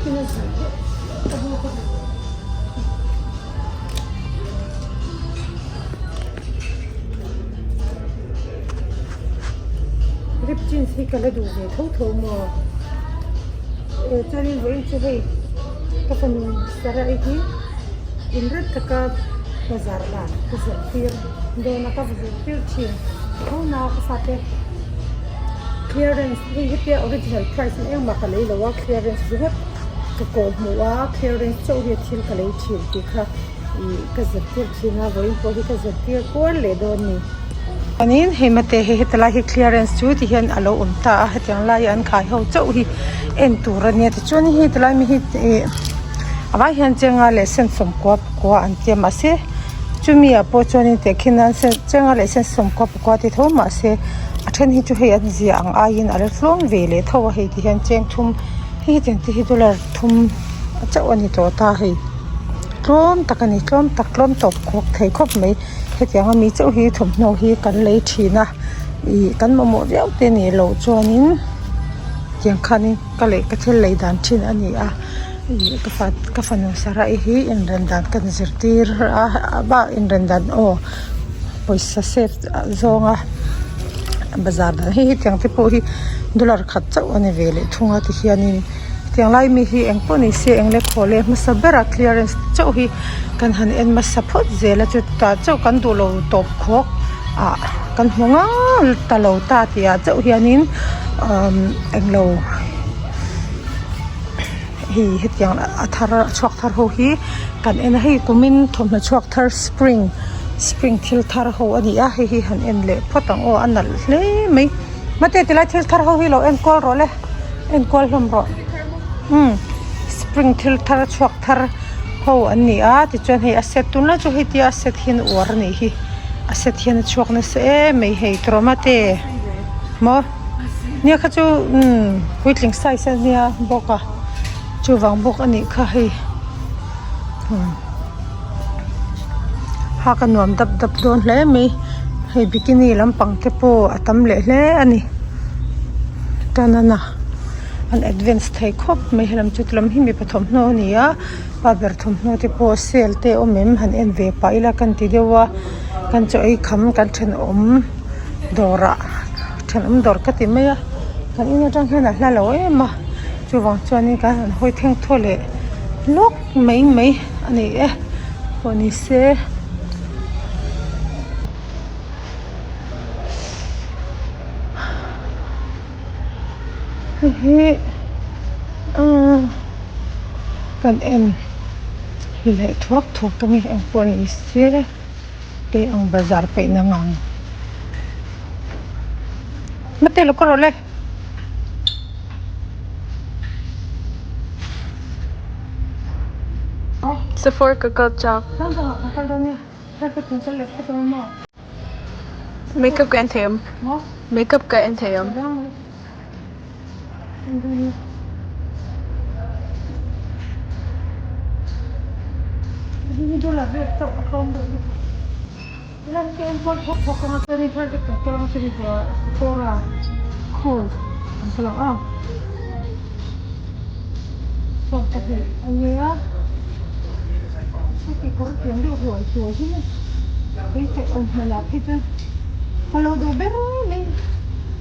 takin a zir deuh ka hmu ka duh. Rip jeans hi ka la duh ve tho tho maw chuanin vawiin chu hei ka fanu sarai hi inrem taka bazar dan ka zirtir dawn a ka va zirtir thin tho na ka fate clearance hei hetia original price in engmah ka lei lo a clearance ringawt ka kawh hmuh a clearance chauh hi thil ka lei thin tih kha ih ka zirtir thin a vawiin pawh hi ka zirtir kual leh dawn a ni. Chuanin hei mate hei heti lai hi clearance chu ti hian a lo awm ta a hetiang laia an khai ho chauh hi en tur a nia tichuan hei ti lai mi hi ih a vai hian chenga leh sen sawmkua pakua an tia mahse chumi ah pawh chuanin tehkhin nan chenga leh sen sawmkua pakua ti tho mahse a then hi chu hei an ziah ang aiin a la tlawm ve leh tho a hei ti hian cheng thum hei hetiang te hi dollar thum chauh a ni tawh ta hei tlawm tak a ni tlawm tak tlawm tawp khawk thei khawp mai. Hetiang ami chauh hi thawmhnaw hi kan lei thin a ih kan mamawh viau te nih loh chuanin tiang khanin ka leh ka thil lei dan thin a ni a ih ka fa ka fanu sarai hi inren dan ka zirtir a a bak inren dan aw pawisa save zawnga bazar dan hei hetiang te pawh hi dollar khat chauh a ni ve leh thung a tihianin. Tiang lai mi hi eng pawh ni se eng le khaw leh hmasa bera clearance chauh hi kan han en hmasa phawt zel a chutah chauh kan duh lo tawp khawk ah kan hmu ngang ta lo ta tih ah chauh hianin umm englo hei hetiang a thar a chhuak thar ho hi kan en a hei kumin thawmhnaw chhuak thar spring spring thil thar ho a ni a hei hi han en leh phawt ang aw a nalh hle mai mate tilai thil thar ho hi lo enkual rawh le. Enkual hlawm rawh umm spring thil thar chhuak thar ho an ni a tichuan hei a set tunlai chu hei tia a set hian uar a nih hi a set hian a chhuak nasa em mai hei trawma te maw nia kha chu umm puitling size a nia bawk a chuvang bawk a nih kha hei umm hak a nuam dap dap dawn hle mai hei bikini lampang te pawh a tam leh hle a ni. Tanana an advance thei khawp mai helam chu tilam hi mipa thawmhnaw a ni a pa ber thawmhnaw te pawh sale te a awm em han en ve pah ila kan ti deuh a kan chaw ei kham kan thenawm dawrah thenawm dawr ka ti mai a kan in atang hian a hla lo em a chuvang chuanin kan han hawi theng thaw leh lawk mai mai a ni e pawh ni se. Hei hi aaa kan en leh thuak thuak a ni eng pawh ni se tei ang bazar peih na ngang mate lo ka rawh le. Sephora ka kal chak. Makeup ka en thei em? Makeup ka en thei em? Ka lo duh ber mai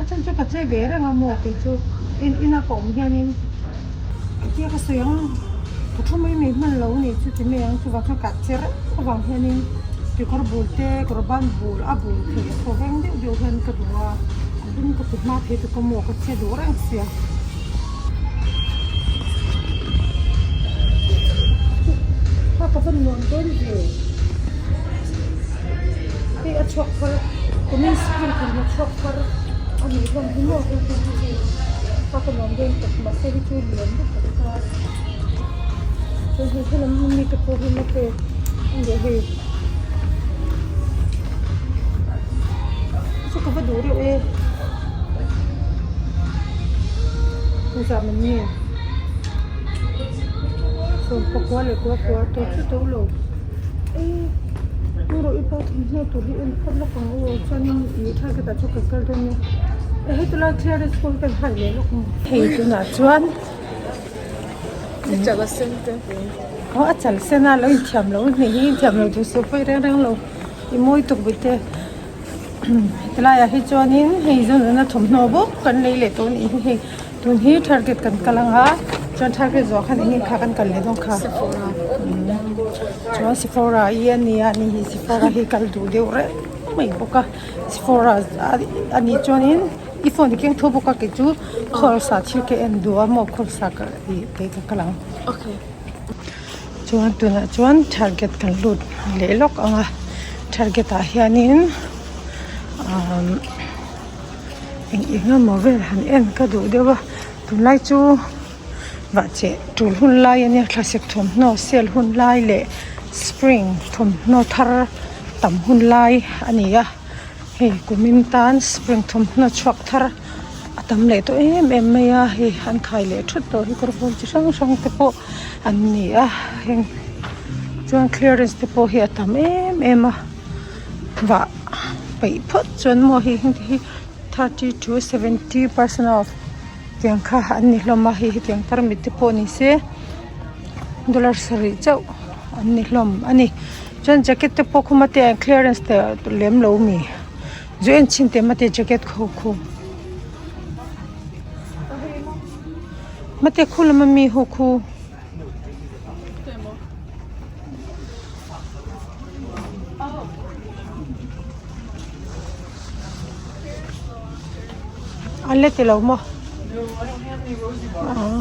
a chhan chu ka che ve reng a maw kei chu in ina ka awm hianin engtia ka sawi ang ka thu mai mai hman lo a ni chu ti mai ang chuvang chuan ka che reng avang hianin kekawr bul te kawr ban bul a bul thei a thaw veng deuh deuh hian ka duh a a dum ka ti hma thei tuk a maw ka che duh reng sia. A ka van nuam dawn ve hei a chhuak thar kumin spring thawmhnaw chhuak thar a nih hlawm hi maw hei hi hi a ka nuam dawn tak mahse hei chu lian lutuk a chuan hei helam mi te pawh hi mate a nih hei chu ka va duh reuh e. Engzah man nge sawm pakua leh kua kua tawh chu to lo ei tu rawh i pa thawmhnaw tur hi en phawt lawk ang aw chuanin ih tha ka tah chu kan kal dawn nia e heti lai clearance pawh hi kan hai leh lawk ang. Hei tunah chuan. A chal a sen te. Aw a chal sen a lo inthiam lo hnih hi inthiam lo duh suh pawh i reng reng lo i mawi tuk bawih te hetlaiah hi chuanin hei zawn thawmhnaw bawk kan lei leh tawh a nih hi hei tun hi target kan kal ang a chuan target zawh khan eng nge kha kan kal leh dawn kha chuan sephora hi a nia a ni hi sephora hi kal duh deuh reng mai bawk a sephora a nih chuanin i phone i keng tho bawk a kei chu khawlsa thil ka en duh a maw khawlsa ka ih kei ka kal ang chuan tunah chuan target kan lut leh lawk ang a target ah hianin ahh eng eng emaw vel han en ka duh deuh a tunlai chu vah cheh tul hun lai a nia thlasik thawmhnaw sale hun lai leh spring thawmhnaw thar tam hun lai a ni a hei kumin tan spring thawmhnaw chhuak thar a tam leh tawh em em mai a hei an khai leh thut tawh hi kawr pawl chi hrang hrang te pawh an ni a heng chuan clearance te pawh hi a tam em em a vah peih phawt chuan maw hei heng te hi 30 to 70 percent off tiang kha an ni hlawm a hei hetiang tarmit te pawh ni se dollar sarih chauh an ni hlawm a ni chuan jacket te pawh khuma te an clearance te lem lo mi zu en chhin teh mate jacket kho khu mate khu lama mi ho khu. A la ti lo maw aw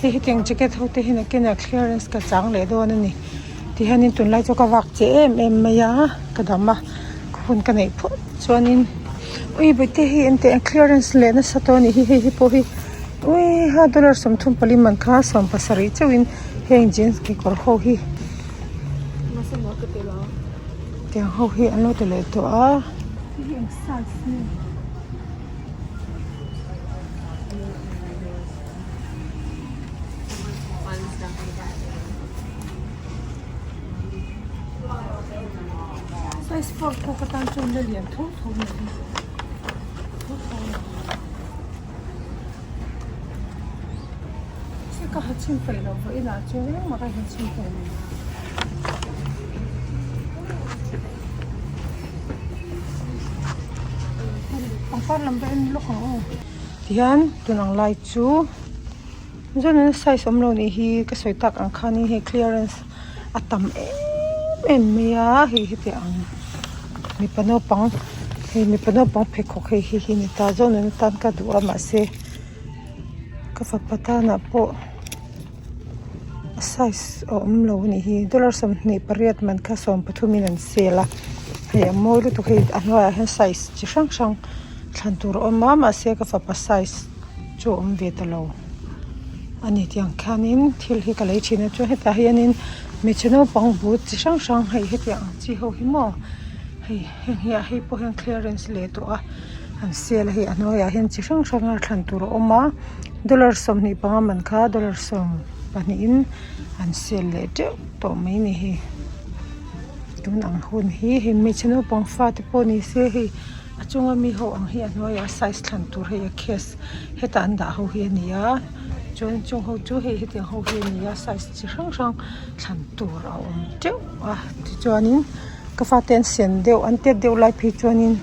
hei hetiang jacket ho te hi nakinah clearance ka chang leh dawn a ni tihianin tunlai chu ka vak che em em mai a ka dam a ka hun ka neih phawt chuanin ui bawihte hi engteh ang clearance leh nasa tawh a nih hi hei hi pawh hi ui ha dollar 34 man kha 17 chauhin heng jeans kekawr ho hi. Tiang ho hi an lo ti leh tawh a. Size 4 pawh ka tan chuan la lian tho tho mai a ni ka ha chhin peih loh vawiinah chuan engmah ka ha chhin peih lo. Pangpar lam pawh en lawk ang aw tihian tun ang lai chu chuanin size awm lo nih hi ka sawi tak ang khanin hei clearance a tam em em mai a hei heti ang mipa naupang hei mipa naupang pheikhawk hei hi hi ni ta zawk nen atan ka duh a mahse ka fapa tanah pawh a size a awm lo a nih hi dollar 28 man kha 13 in an sale a hei a mawi lutuk hei a hnuaiah hian size chi hrang hrang thlan tur a awm a mahse ka fapa size chu a awm ve ta lo a ni tiang khianin thil hi ka lei thin a chuan hetah hianin hmeichhe naupang but chi hrang hrang hei hetiang ang chi ho hi maw hei heng hi ah hei pawh hian clearance leh tawh a an sale a hei a hnuaiah hian chi hrang hrang a thlan tur a awm a dollar 25 man kha dollar 12 in an sale leh teuh tawh mai a ni hei tun ang hun hi hei hmeichhe naupang fate pawh ni se hei a chunga mi ho ang hi a hnuaiah size thlan tur hei a case hetah an dah ho hi a ni a chuan chung ho chu hei hetiang ho hi a ni a size chi hrang hrang thlan tur a awm teuh a tichuanin ka fate an sen deuh an tet deuh lai phei chuanin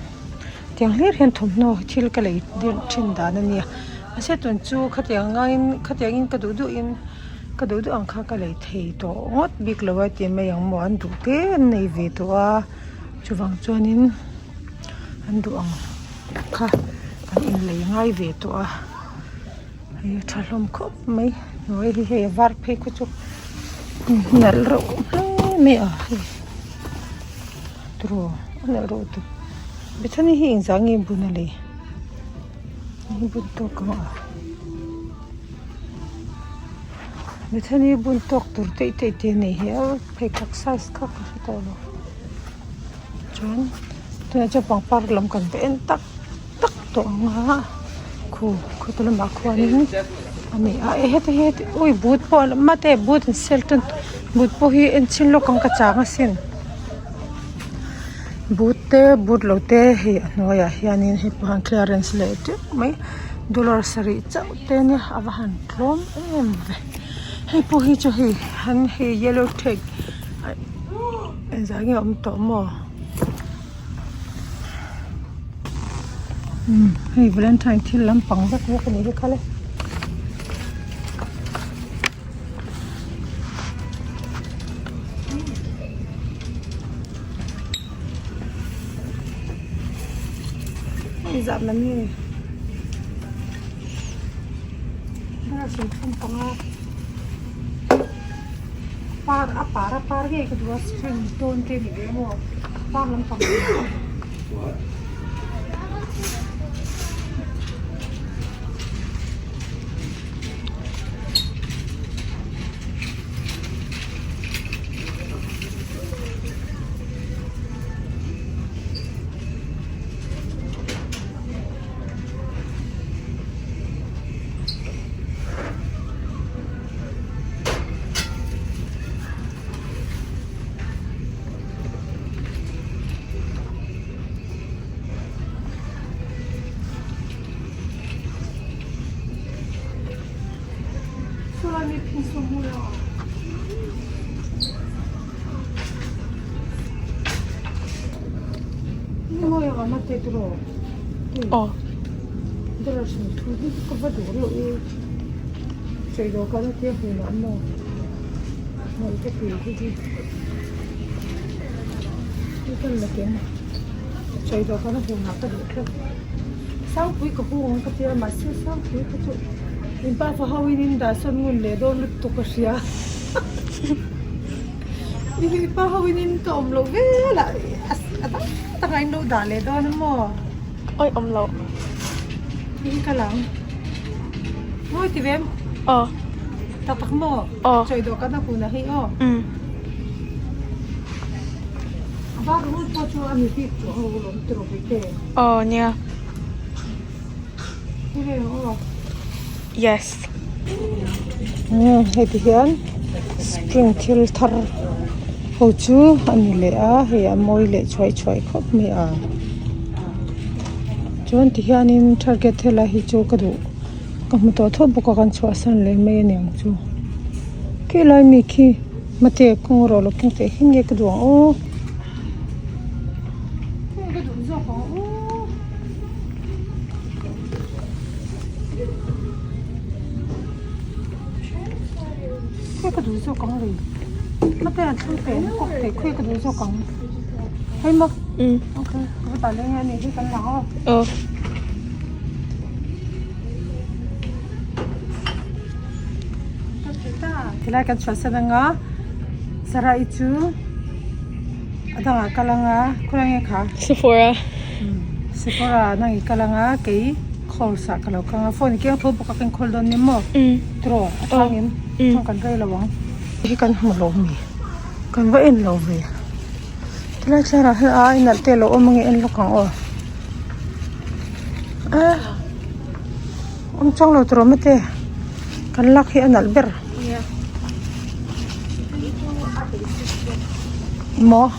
tiang hlir hian thawmhnaw thil ka lei deuh thin dan a nia mahse tun chu khatiang angin khatiangin ka duh duhin ka duh duh ang kha ka lei thei tawh ngawt bik lo a tih mai ang maw an duh te an nei ve tawh a chuvang chuanin. An duh ang kha kan inlei ngai ve tawh a hei a tha hlawm khawp mai hnuai hi hei a var phei kha chu nalh reuh hle mai a hei tiraw a nalh reuh lutuk bethany hi engzah nge bun a lei bun tawk ang a bethany bun tawk tur teih teih te a nei hi a pheikhawk size kha ka hre tawh lo. Chuan tunah chuan pangpar lam kan va en tak tak tawh ang a khu khawte lamah khuanin a ni a e heti hi heti ui but pawh mate but an sel tan but pawh hi en chhin lawk ang ka chang asin but te but lo te hei a hnuaiah hianin hei pawh hian clearance leh teuh mai dollar sarih chauh te ania a va han tlawm em ve. Hei pawh hi chu hei an hei yellow tag engzah nge a awm tawh maw umm hei valentine thil lampang vek vek a nih hi kha le. Hei zah man nge dar 35 par a par a par ngei ka duh a string dawn te ni ve maw par lampang Saw lai mi phun saw hmu lo. Aw. I pa ho in in ka awm loh vel ah a dang dang ah in lo dah leh dawn a maw? Awi awm loh. In ka lang. Mawi ti ve em? Aw. Tak tak maw? Aw. Chawi dawh kan a hun ah hei aw. Um. A var ringawt pawh chu a ni bik tawh ho lawm tiraw Bawihte? Aw nia. Ti ve ang aw. Yes. Umm hei ti hian spring thil thar ho chu a ni leh a hei a mawi leh chhuai chhuai khawp mai a chuan ti hianin target helai hi chu ka duh ka hmu tawh tho bawk a kan chhuahsan leh mai a niang chu khilai mi khi mate kawng rawh lo keng teh hi nge ka duh ang aw. Khawi ka duh zawk ang le mate an thleng teh ang kawk teh khawi ka duh zawk ang hei maw okay ka va dah leh nge a nih hi kan lang aw aw tilai kan chhuahsan anga Sarai chu a dangah kal anga khawlai nge kha Sephora Sephora nang i kal anga kei Course ah ka lo kang a phone i keng tho bawk a ka inkhawl dawn ni maw tiraw a changin chuan kan rei lo ang hei kan hmu lo mi kan va en lo ve tilai thlalak ah hian a ai nalh te a lo awm ange en lawk ang aw a awm chang lo tiraw mate kan lak hi a nalh ber maw.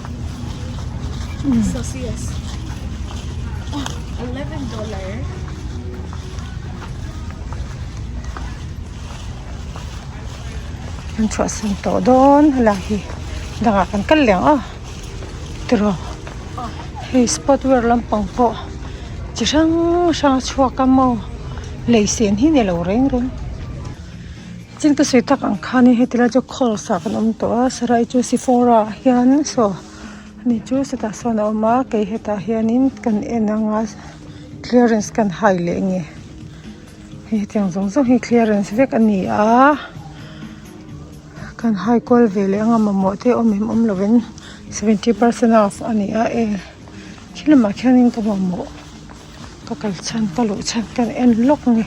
An chhuahsan tawh dawn helai hi dangah kan kal leh ang aw tiraw hei sport wear lampang pawh chi hrang hrang a chhuak a maw lei sen hi ni lo reng reng chin ka sawi tak ang khanin heti lai chu calls ah kan awm tawh a sarai chu sephora ah hian saw. Ani chu chutah sawn a awm a kei hetah hianin kan en anga clearance kan hai leh nge hei hetiang zawng zawng hi clearance vek a ni a kan hai kual ve leh anga mamawh te awm em awm lovin 70% off a ni a e khi lamah khianin ka mamawh ka kal chhan ka luh chhan kan en lawk a ni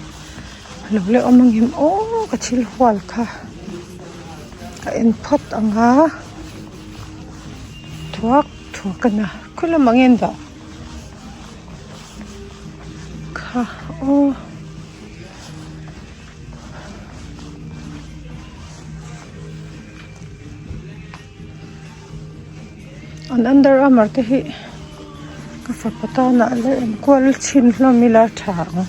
lo la awm ang em aw ka thil hual kha ka en phawt ang a. Thuak thuak a na khawi lamah nge an dah kha aw an under armour te hi ka fapa tana la enkual chhin hlawm ila tha ang.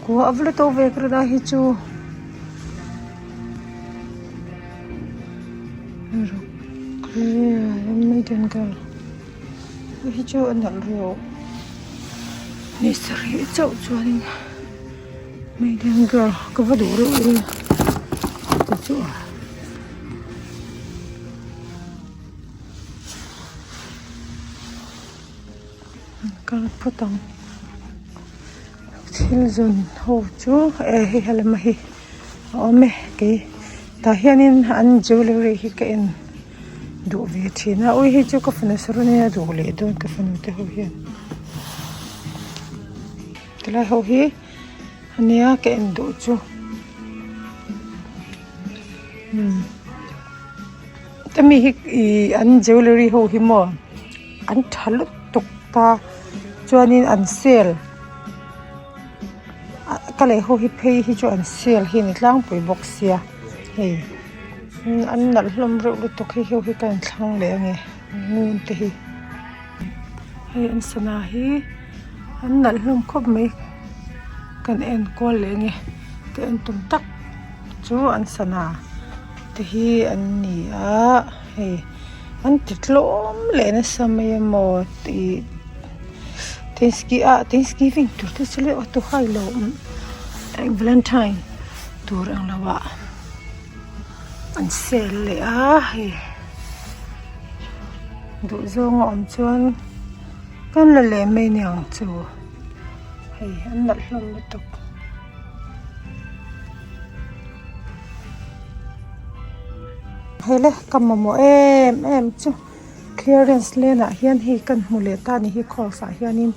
Kua a va la to ve ka rin a hi chu hei hi chu a nalh reuh ni sarih chauh chuanin maiden girl ka va duh reuh e te chu a. Kal phawt ang thil zawn ho chu eh hei helama hi a awm e kei tah hianin an jewellery hi ka en duh ve thin a ui hei chu ka fanu saron in a duh leh dawn ka fanu te ho hian tilai ho hi ania ka en duh chu umm hemi hi ihh an jewellery ho hi maw. An tha lutuk ta chuanin an sale ka lei ho hi phei hi chu an sale hi a ni tlangpui bawk sia hei an nalh hlawm reuh lutuk hi heu hi ka inthlang leh ange ngun te hi hei an sana hi an nalh hlawm khawp mai kan en kual leh ange ka en tum tak chu an sana te hi an ni a hei. An ti tlawm leh nasa mai a maw tih thanksgiving tur te chu leh tu hai lo valentine tur ang lo ah an sale leh a hei duh zawng a awm chuan kan la leh mai aniang chu hei an nalh hlawm lutuk. Hele ka mamawh em em chu clearance lane ah hian hei kan hmu leh ta a ni hi course ah hianin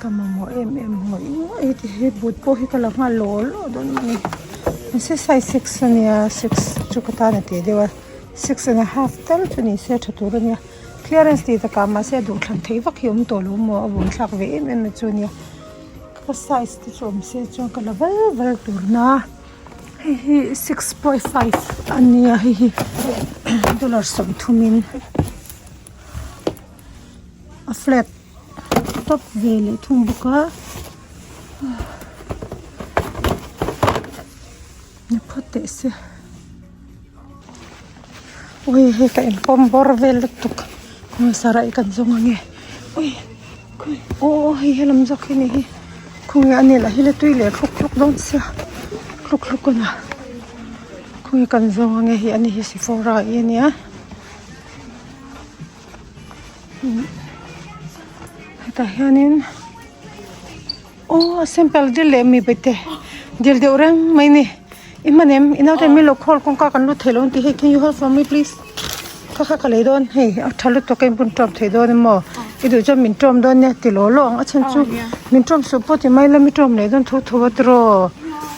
ka mamawh em em ngawih ngawih ti hi but pawh hi ka la nghal law law dawn a ni mahse size six ania six chu ka tan a tih deuh a six and a half tal chu ni se tha tur ania clearance tih takah mahse a duh thlan theih vak hi a awm tawh lo maw a buaithlak ve em em na chu ania ka size te chu awm se chuan ka la val val tur na. Hei hi six point five a nia hei hi dollar sawmthumin a flat tawp ve leh thung bawk a ni phawt teh se ui hei ka inpawm bawr vel lutuk khawnge sarah kan zawng ang e ui khawi aw hei helam zawk hi ni hi. Khawnge a nel a hi la tui leh thluk thluk dawn sia thluk thluk a na khawnge kan zawng ange hi ani hi sephora hi ania hetah hianin aw simple dil leh mi bete dil deuh reng mai ni i hman em i naute min lo call kawngka kan lut theilo an tih hei can you hold for me please. Kha kha ka lei dawn hei a tha lutuk a inbun tawm thei dawn emaw i duh chuan min tawm dawn nia ti law law ang a chhan chu min tawm suh pawh ti mai la mi tawm leh dawn tho tho a tiraw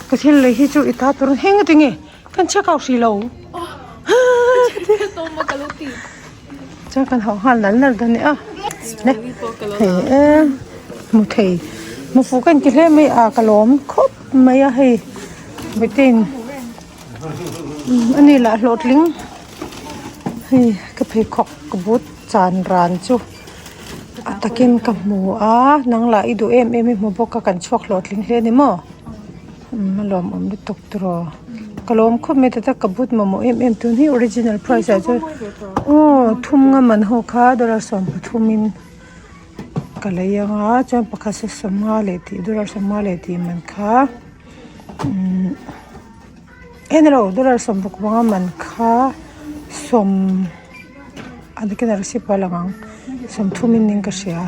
ka thil lei hi chu i ta tur heng a tinge kan chhiat kau hrih lo chuan kan hauh nghal nal nal dawn nia le hei e hmu thei hmu fuh ka inti hle mai a ka lawm khawp mai a hei vitein ani lah hlawhtling. Hei ka pheikhawk ka but chan ran chu a takin ka hmu a nang lah i duh em em i hmu bawk a kan chhuak hlawhtling hle a ni maw umm a lawmawm lutuk tiraw ka lawm khawp mai ta tak ka but mamawh em em tun hi original price ah chuan aw thum nga man ho kha dollar 13 in ka lei anga chuan pakhat saw 50 leh tih dollar 50 leh tih man kha umm. En ro dollar 60 panga man kha sawm a dikin a receipt pawh a lang ang 30 in ning ka hria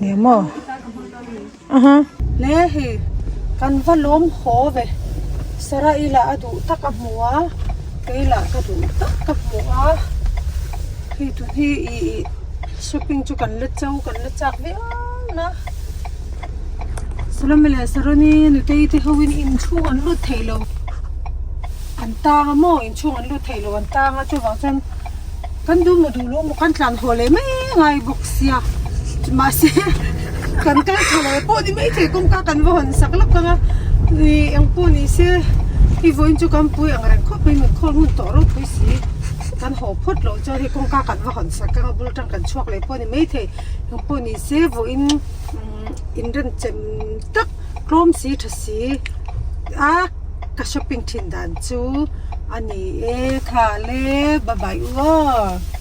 nia maw aha le hei kan va lawm haw ve Sarah-i lah a duh tak a hmu a kei lah ka duh tak ka hmu a hei tun hi ih shopping chu kan la cho kan la chak viau na. Salome leh Saroni nutei te ho in inchhung an lut thei lo an tang a maw inchhung an lut thei lo an tang a chuvang chuan kan duh maw duh lo maw kan tlan haw leh mai ngai bawk sia mahse kan kal tha lo pawh ni mai thei kawngka kan va hawn sak lawk ang a ih engpawh ni se hei vawiin chu kan pui ang reng khawp mai min khawl hun tawh ropui si kan haw phawt loh chuan hei kawngka kan va hawn sak ang a bul tang kan chhuak leh pawh ni mai thei engpawh ni se vawiin. Inrenchem tak. Tlawm si tha si a ka shopping thin dan chu a ni e. Kha le bye bye u aw.